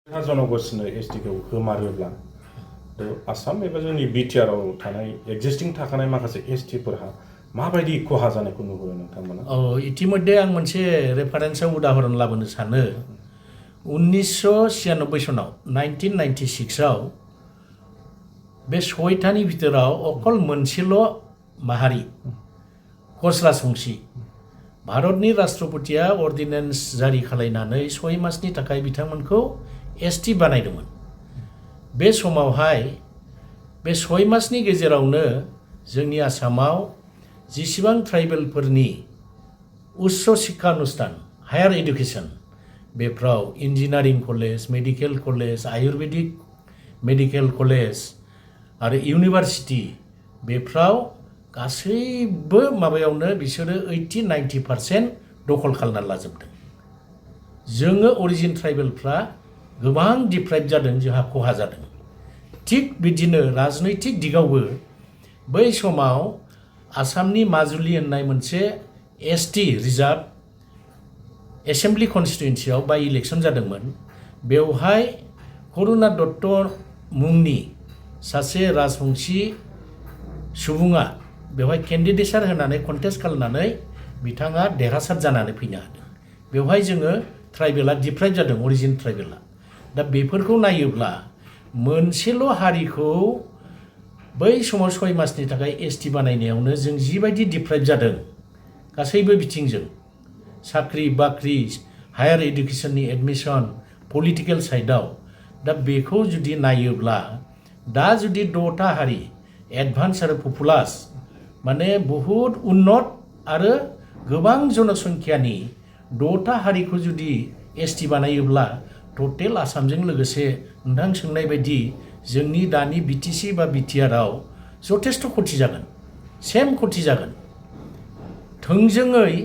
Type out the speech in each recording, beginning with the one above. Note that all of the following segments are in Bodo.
जनगोष्ठीनो एसटिखौ होमारोब्ला आसाम एबा जोंनि बिटिआरआव थानाय एक्जिस्टिं थाखानाय माखासे एसटिफोरहा माबायदि खहा जानायखौ नुहुरो नोंथांमोना? इतिमध्ये आं मोनसे रेफारेन्सआव उदाहरन लाबोनो सानो 1996 सनाव 1996आव बे सयथानि भितराव अकल मोनसेल' माहारि कच राजबंशी भारतनि राष्ट्रपतिया अर्डिनेन्स जारि खालायनानै 6 मासनि थाखाय बिथांमोनखौ एसटि बानायदोंमोन। बे समावहाय बे 6 मासनि गेजेरावनो जोंनि आसामाव जिसिबां ट्राइबेलफोरनि उच्च शिक्षा अनुष्ठान हायार एडुकेशन बेफ्राव engineering college, medical college, Ayurvedic medical college आरो इउनिभार्सिटि बेफ्राव गासैबो माबायावनो बिसोरो 80-90% दखल खालामना लाजोबदों। जोङो अरिजिन ट्राइबेलफ्रा गोबां डिप्राइभ जादों, जोंहा खहा जादों। थिग बिदिनो राजनैतिक दिगावबो बै समाव आसामनि माजुलि होननाय मोनसे एसटि रिजार्भ एसेम्बलि कनस्टिटुएन्सियाव बाय इलेक्शन जादोंमोन। बेवहाय करुणा दत्त मुंनि सासे राजबंशी सुबुङा बेवहाय केन्डिडेटसार होनानै कन्टेस्ट खालामनानै बिथाङा देरहासार जानानै फैनो हादों। बेवहाय जोङो ट्राइबेला डिप्राइभ जादों, अरिजिन ट्राइबेला। दा बेफोरखौ नायोब्ला मोनसेल' हारिखौ बै समाव 6 मासनि थाखाय एसटि बानायनायावनो जों जिबायदि डिप्राइभ जादों गासैबो बिथिंजों साख्रि बाख्रि, हायार एडुकेशननि एडमिशन, पलिटिकेल साइडआव, दा बेखौ जुदि नायोब्ला दा जुदि 6टा हारि एडभान्स आरो पपुलास माने बहुद उन्नत आरो गोबां जनसंख्यानि 6टा हारिखौ जुदि एसटि बानायोब्ला टटेल आसामजों लोगोसे नोंथां सोंनाय बायदि जोंनि दानि बिटिसि बा बिटिआरआव जथेस्थ' खथि जागोन, सेम खथि जागोन। थोंजोङै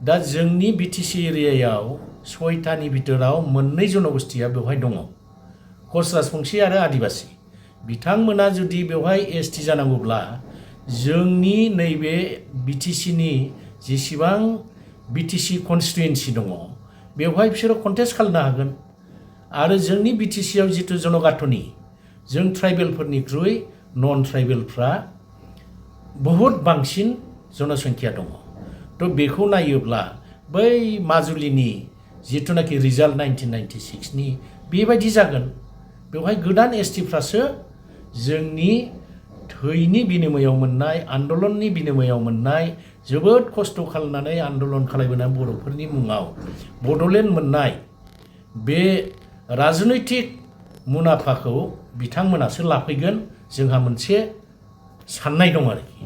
दा जोंनि बिटिसि एरियायाव 6टानि भितराव 2 जनगोष्ठीया बेवहाय दङ, कच राजबंशी आरो आदिबासी। बिथांमोना जुदि बेवहाय एसटि जानांगौब्ला जोंनि नैबे बिटिसिनि जेसेबां बिटिसि कनस्टिटुएन्सि दङ बेवहाय बिसोरो कन्टेस्ट खालामनो हागोन। आरो जोंनि बिटिसिआव जिथु जनगाथनि जों ट्राइबेलफोरनिख्रुइ नन ट्राइबेलफ्रा बहुद बांसिन जनसंख्या दङ। थ' बेखौ नायोब्ला बै माजुलिनि जिथुनाखि रिजाल्ट 1996नि बेबायदि जागोन। बेवहाय गोदान एसटिफ्रासो जोंनि थैनि बिनिमयाव मोननाय, आन्दलननि बिनिमयाव मोननाय, जोबोद खस्थ' खालामनानै आन्दलन खालामबोनाय बर'फोरनि मुङाव बड'लेण्ड मोननाय बे राजनैतिक मुलाम्फाखौ बिथांमोनासो लाफैगोन, जोंहा मोनसे साननाय दं आरोखि।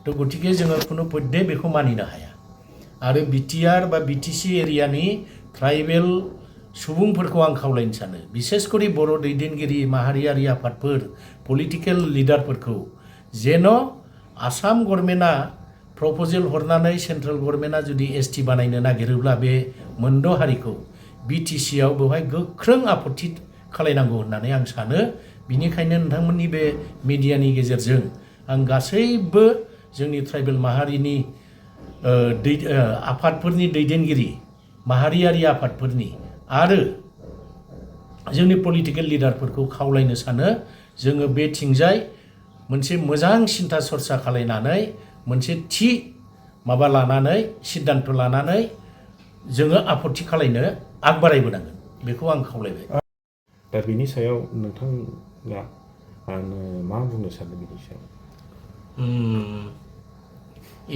थ' गतिके जोङो खुनु पद्धे बेखौ मानिनो हाया। आरो बिटिआर बा बिटिसि एरियानि ट्राइबेल सुबुंफोरखौ आं खावलायनो सानो, बिसेसकरि बर' दैदेनगिरि माहारियारि आफादफोर, पलिटिकेल लिडारफोरखौ जेन' आसाम गभर्नमेन्टआ प्रप'जेल हरनानै सेन्ट्रेल गभर्नमेन्टआ जुदि एसटि बानायनो नागिरोब्ला बे मोनद' हारिखौ बिटिसिआव बेवहाय गोख्रों आपत्ति खालायनांगौ होननानै आं सानो। बिनिखायनो नोंथांमोननि बे मिडियानि गेजेरजों आं गासैबो जोंनि ट्राइबेल माहारिनि आफादफोरनि दैदेनगिरि, माहारियारि आफादफोरनि आरो जोंनि पलिटिकेल लिडारफोरखौ खावलायनो सानो, जोङो बेथिंजाय मोनसे मोजां सिन्था सरसा खालायनानै मोनसे थि माबा लानानै सिद्धान्त लानानै जोङो आपत्ति खालायनो आगबारायबोनांगोन, बेखौ आं खावलायबाय। दा बिनि सायाव नोंथाङा मा बुंनो सानो बिनि सायाव?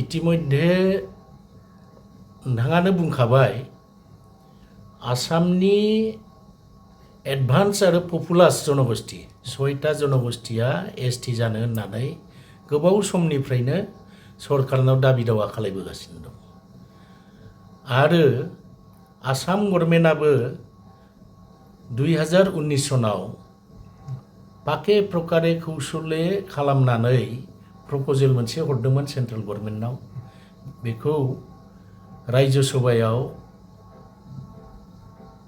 इतिमध्ये नोंथाङानो बुंखाबाय आसामनि एडभान्स आरो पपुलास जनगोष्ठी 6टा जनगोष्ठीया एसटि जानो होननानै गोबाव समनिफ्रायनो सरकारनाव दाबि दावा खालायबोगासिनो दं। आरो आसाम गभर्नमेन्टआबो 2019 सनाव पाके प्रकारे कौशले खालामनानै प्रप'जेल मोनसे हरदोंमोन सेन्ट्रेल गभर्नमेन्टनाव। बेखौ रायजो सभायाव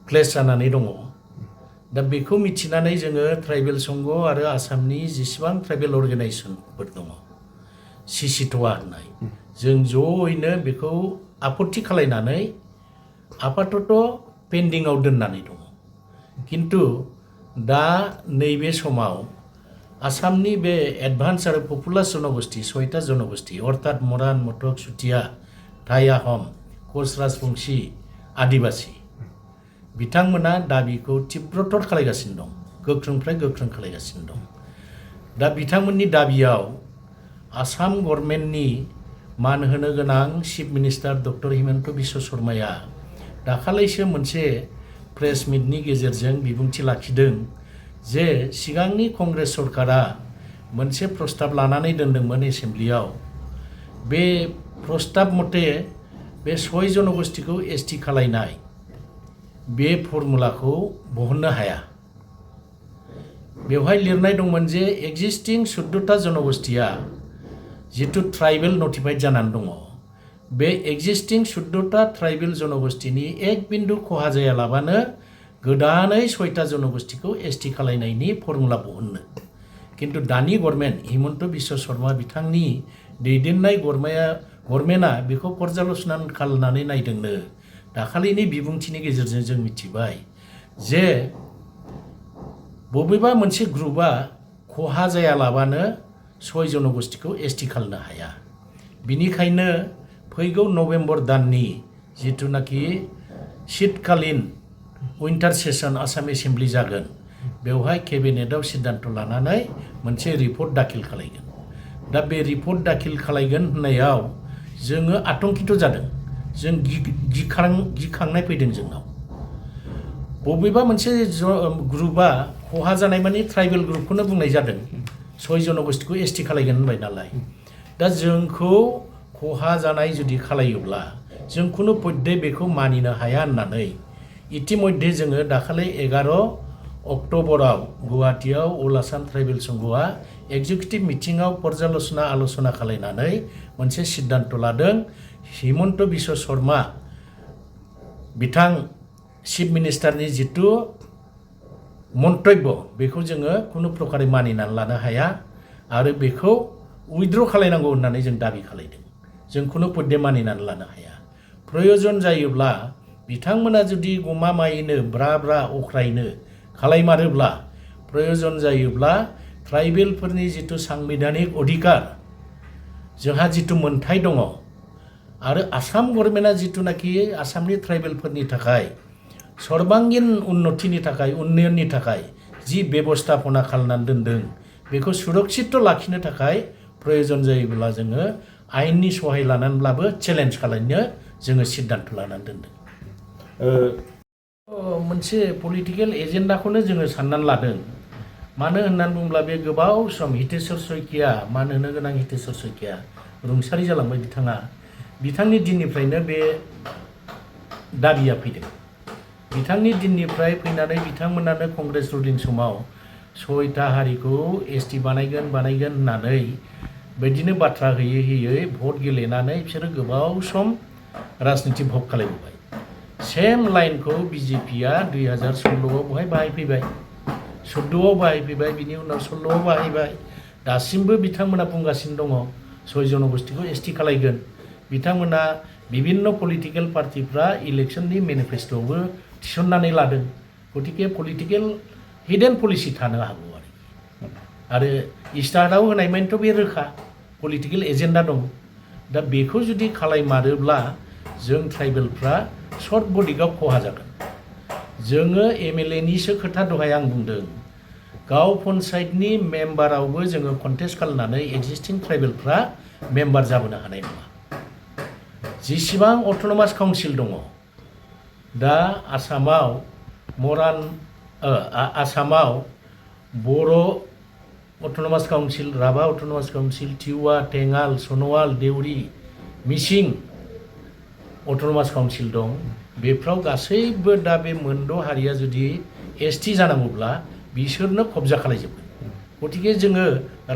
प्लेस जानानै दङ। दा बेखौ मिथिनानै जोङो ट्राइबेल संघ आरो आसामनि जेसेबां ट्राइबेल अर्गेनाइजेसनफोर दङ, सिसिट'आ होननाय, जों ज'यैनो बेखौ आपत्ति खालायनानै आपातत' पेन्डिंआव दोननानै दङ। किन्तु दा नैबे समाव आसामनि बे एडभान्स आरो पपुलार जनगोष्ठी 6टा जनगोष्ठी अर्थात मरान मटक चुटिया थाई आहम कच राजबंशी आदिबासी बिथांमोना दाबिखौ तीव्रतर खालायगासिनो दं गोख्रोंनिफ्राय गोख्रों खालायगासिनो दं दा बिथांमोननि दाबियाव आसाम गभर्नमेन्टनि मान होनो गोनां chief minister doctor Himanta Biswa शर्माया दाखालैसो मोनसे प्रेस मिटनि गेजेरजों बिबुंथि लाखिदों जे सिगांनि कंग्रेस सरकारा मोनसे प्रस्ताब लानानै दोनदोंमोन एसेम्ब्लियाव बे प्रस्ताब मथे बे 6 जनगोष्ठीखौ एसटी खालायनाय बे फर्मुलाखौ बहननो हाया बेवहाय लिरनाय दंमोन जे एक्जिस्टिं 14टा जनगोष्ठीया जितु ट्राइबेल नटिफाइड जानानै दङ बे एक्जिस्टिं 14टा ट्राइबेल जनगोष्ठीनि एक बिन्दु खहा जायालाबानो गोदानै 6टा जनगोष्ठीखौ एसटी खालायनायनि फर्मुला बहननो किन्तु दानि गभर्नमेन्ट हिमन्त बिश्व शर्मा बिथांनि दैदेननाय गभर्नमेन्टआ बेखौ पर्यालोचना खालामनानै नायदोंनो दाखालिनि बिबुंथिनि गेजेरजों जों मिथिबाय जे बबेबा मोनसे ग्रुपआ खहा जायालाबानो 6 जनगोष्ठीखौ एसटी खालामनो हाया बिनिखायनो फैगौ नभेम्बर दाननि जिथुनाखि शीतकालीन उइन्टार सेसन आसाम एसेम्ब्लि जागोन बेवहाय केबिनेटआव सिद्धान्त लानानै मोनसे रिपर्ट दाखिल खालायगोन दा बे रिपर्ट दाखिल खालायगोन होननायाव जोङो आतंकित जादों जों गिखांनाय फैदों जोंनाव बबेबा मोनसे ग्रुपआ खहा जानाय माने ट्राइबेल ग्रुपखौनो बुंनाय जादों 6 जनगोष्ठीखौ एसटी खालायगोन होनबाय नालाय दा जोंखौ खहा जानाय जुदि खालायोब्ला जों खुनु पद्धे बेखौ मानिनो हाया होननानै इतिमध्ये जोङो दाखालि 11 अक्ट'बराव गुवाहाटीयाव अल आसाम ट्राइबेल संघआ एक्जिकिउटिभ मिटिंआव पर्यालोचना आलोचना खालायनानै मोनसे सिद्धान्त लादों हिमन्त बिश्व शर्मा बिथां चिफ मिनिस्टारनि जितु मन्तब्य बेखौ जोङो खुनु प्रकारे मानिनानै लानो हाया आरो बेखौ उइथड्र खालायनांगौ होननानै जों दाबि खालायदों जों खुनु पद्धे मानिनानै लानो हाया प्रयोजन जायोब्ला बिथांमोना जुदि गमामायैनो ब्रा ब्रा अख्रायनो खालायमारोब्ला प्रयोजन जायोब्ला ट्राइबेलफोरनि जितु सांबिधानिक अधिकार जोंहा जितु मोन्थाय दङ आरो आसाम गभर्नमेन्टआ जितुनाखि आसामनि ट्राइबेलफोरनि थाखाय सर्बांगीन उन्नतिनि थाखाय उन्नयननि थाखाय जि बेबस्थापना खालामनानै दोनदों बेखौ सुरक्षित लाखिनो थाखाय प्रयोजन जायोब्ला जोङो आयेननि सहाय लानानैब्लाबो चेलेन्ज खालामनो जोङो सिद्धान्त लानानै दोनदों मोनसे पलिटिकेल एजेन्डाखौनो जोङो साननानै लादों मानो होननानै बुङोब्ला बे गोबाव सम हितेश्वर शइकिया मान होनो गोनां हितेश्वर शइकिया रुंसारि जालांबाय बिथांनि दिननिफ्रायनो बे दाबिया फैदों बिथांनि दिननिफ्राय फैनानै बिथांमोनानो कंग्रेस रुलिं समाव 6टा हारिखौ एसटी बानायगोन होननानै बिदिनो बाथ्रा होयै भट गेलेनानै बिसोरो गोबाव सम राजनीति भग खालामबाय सेम लाइनखौ बीजेपीआ 2016आव बहाय बाहायफैबाय 14आव बाहायफैबाय बिनि उनाव 16आव बाहायबाय दासिमबो बिथांमोना बुंगासिनो दङ 6 जनगोष्ठीखौ एसटी खालायगोन बिथांमोना विभिन्न पलिटिकेल पार्टीफ्रा इलेक्शननि मेनिफेस्ट'आवबो थिसननानै लादों गतिके पलिटिकेल हिडेन पलिसि थानो हागौ आरो स्टार्टआव होनाय मानेथ' बे रोखा पलिटिकेल एजेन्डा दं दा बेखौ जुदि खालायमारोब्ला जों ट्राइबेलफ्रा सर्ट बडिगाव खहा जागोन जोङो एमएलएनिसो खोथा दहाय आं बुंदों गाव पन्सायतनि मेम्बारावबो जोङो कन्टेस्ट खालामनानै एक्जिस्टिं ट्राइबेलफ्रा मेम्बार जाबोनो हानाय नङा जेसेबां अट'नमास काउन्सिल दङ दा आसामाव Boro' autonomous council Rabha autonomous council Tiwa Thengal Sonowal Deori Mising autonomous council दं बेफ्राव गासैबो दा बे मोनद' हारिया जुदि एसटी जानांगौब्ला बिसोरनो कब्जा खालायजोबगोन गतिके जोङो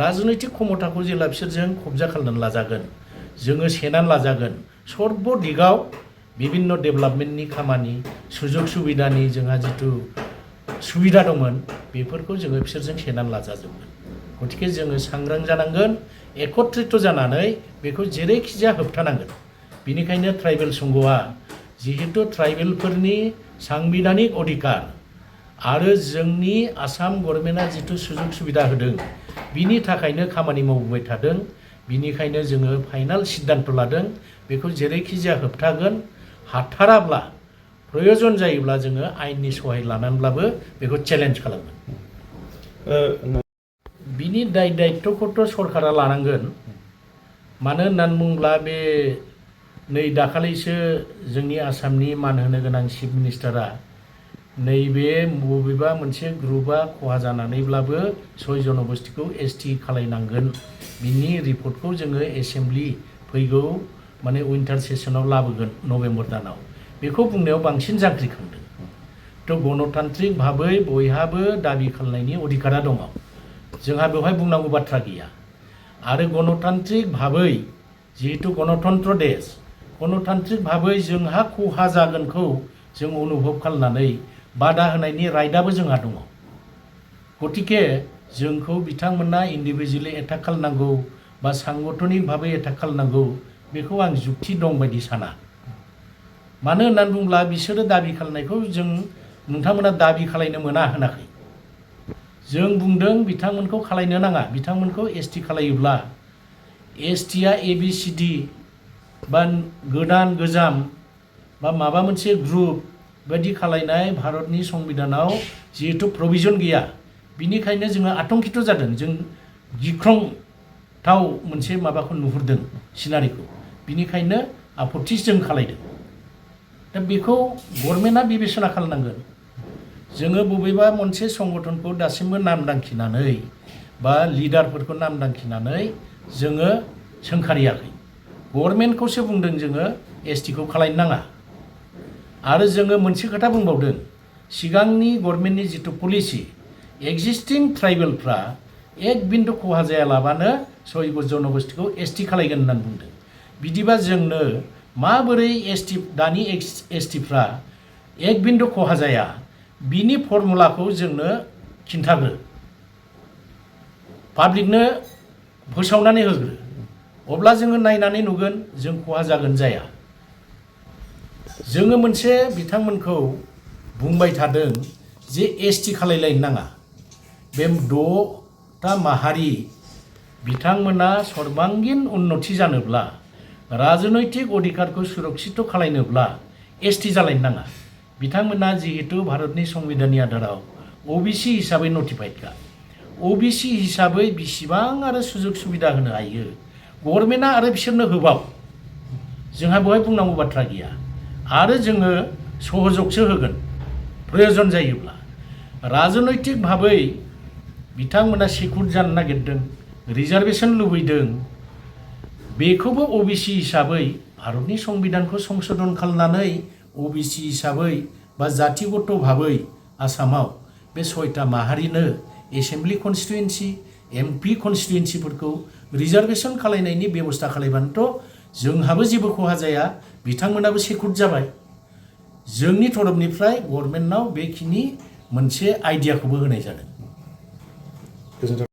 राजनैतिक क्षमताखौ जेब्ला बिसोरजों कब्जा खालामनानै लाजागोन जोङो सेनानै लाजागोन सर्ब दिगाव विभिन्न डेभेलपमेन्टनि खामानि सुजुग सुबिदानि जोंहा जितु सुबिदा दंमोन बेफोरखौ जोङो बिसोरजों सेनानै लाजाजोबगोन गतिके जोङो सांग्रां जानांगोन एकत्रित जानानै बेखौ जेरैखिजाया होबथानांगोन बिनिखायनो ट्राइबेल संघआ जिहेतु ट्राइबेलफोरनि सांबिधानिक अधिकार आरो जोंनि आसाम गभर्नमेन्टआ जिथु सुजुग सुबिदा होदों बिनि थाखायनो खामानि मावबोबाय थादों। बिनिखायनो जोङो फाइनाल सिद्धान्त लादों बेखौ जेरैखि जाया होबथागोन, हाथाराब्ला प्रयोजन जायोब्ला जोङो आयेननि सहाय लानानैब्लाबो बेखौ चेलेन्ज खालामगोन। बिनि दायित्वखौथ' सरकारा लानांगोन। मानो होननानै बुङोब्ला बे नै दाखालिसो जोंनि आसामनि मान होनो गोनां चिफ मिनिस्टारा नैबे बबेबा मोनसे ग्रुपआ खहा जानानैब्लाबो 6 जनगोष्ठीखौ ST खालायनांगोन बिनि रिपर्टखौ जोङो एसेम्बलि फैगौ माने उइन्टार सेसनाव लाबोगोन नभेम्बर दानाव। बेखौ बुंनायाव बांसिन जांख्रिखांदों। थ' गणतान्त्रिक भाबै बयहाबो दाबि खालामनायनि अधिकारा दङ। जोंहा बेवहाय बुंनांगौ बाथ्रा गैया। आरो गणतान्त्रिक भाबै जिहेतु गणतन्त्र देश, गणतान्त्रिक भाबै जोंहा खहा जागोनखौ जों अनुभब खालामनानै बादा होनायनि राइटआबो जोंहा दङ। गतिके जोंखौ बिथांमोना इन्डिभिजुवेलि एटाक खालामनांगौ बा सांगठनिक भाबै एटाक खालामनांगौ बेखौ आं जुक्ति दं बायदि साना। मानो होननानै बुङोब्ला बिसोरो दाबि खालामनायखौ जों नोंथांमोना दाबि खालायनो मोना होनाखै। जों बुंदों बिथांमोनखौ खालायनो नाङा। बिथांमोनखौ ST खालायोब्ला STआ ABCD बा गोदान गोजाम बा माबा मोनसे ग्रुप बायदि खालायनाय भारतनि संबिधानाव जिहेतु प्रभिजन गैया। बिनिखायनो जोङो आतंकित जादों। जों गिख्रंथाव मोनसे माबाखौ नुहुरदों सिनारिखौ। बिनिखायनो आपत्ति जों खालायदों। दा बेखौ गभर्नमेन्टआ बिबेचना खालामनांगोन। जोङो बबेबा मोनसे संगठनखौ दासिमबो नाम दांखिनानै बा लिडारफोरखौ नाम दांखिनानै जोङो सोंखारियाखै। गभर्नमेन्टखौसो बुंदों जोङो STखौ खालायनो नाङा। आरो जोङो मोनसे खोथा बुंबावदों, सिगांनि गभर्नमेन्टनि जिथु पलिसि एक्जिस्टिं ट्राइबेलफ्रा एक बिन्दु खहा जायालाबानो 6 जनगोष्ठीखौ ST खालायगोन होननानै बुंदों। बिदिबा जोंनो माबोरै दानि STफ्रा एक बिन्दु खहा जाया बिनि फर्मुलाखौ जोंनो खिन्थाग्रो, पाब्लिकनो फोसावनानै होग्रो। अब्ला जोङो नायनानै नुगोन जों खहा जागोन जाया। जोङो मोनसे बिथांमोनखौ बुंबाय थादों जे ST खालायलायनो नाङा। बे 6टा माहारि बिथांमोना सर्बांगिन उन्नति जानोब्ला राजनैतिक अधिकारखौ सुरक्षित खालायनोब्ला ST जालायनो नाङा। बिथांमोना जिहेतु भारतनि संबिधाननि आधाराव OBC हिसाबै नटिफाइडखा। OBC हिसाबै बिसिबां आरो सुजुग सुबिदा होनो हायो गभर्नमेन्टआ आरो बिसोरनो होबाव। जोंहा बेवहाय बुंनांगौ बाथ्रा गैया। आरो जोङो सहजगसो होगोन प्रयोजन जायोब्ला। राजनैतिक भाबै बिथांमोना सिकुर जानो नागिरदों, रिजार्भेसन लुबैदों। बेखौबो OBC हिसाबै भारतनि संबिधानखौ संशोधन खालामनानै OBC हिसाबै बा जातिगत भाबै आसामाव बे 6टा माहारिनो एसेम्बलि कनस्टिटुएन्सि, MP कनस्टिटुएन्सिफोरखौ रिजार्भेसन खालायनायनि बेबस्था खालायबानोथ' जोंहाबो जेबो खहा जाया, बिथांमोनाबो सिकुर जाबाय। जोंनि तरफनिफ्राय गभर्नमेन्टनाव बेखिनि मोनसे आइडियाखौबो होनाय जादों।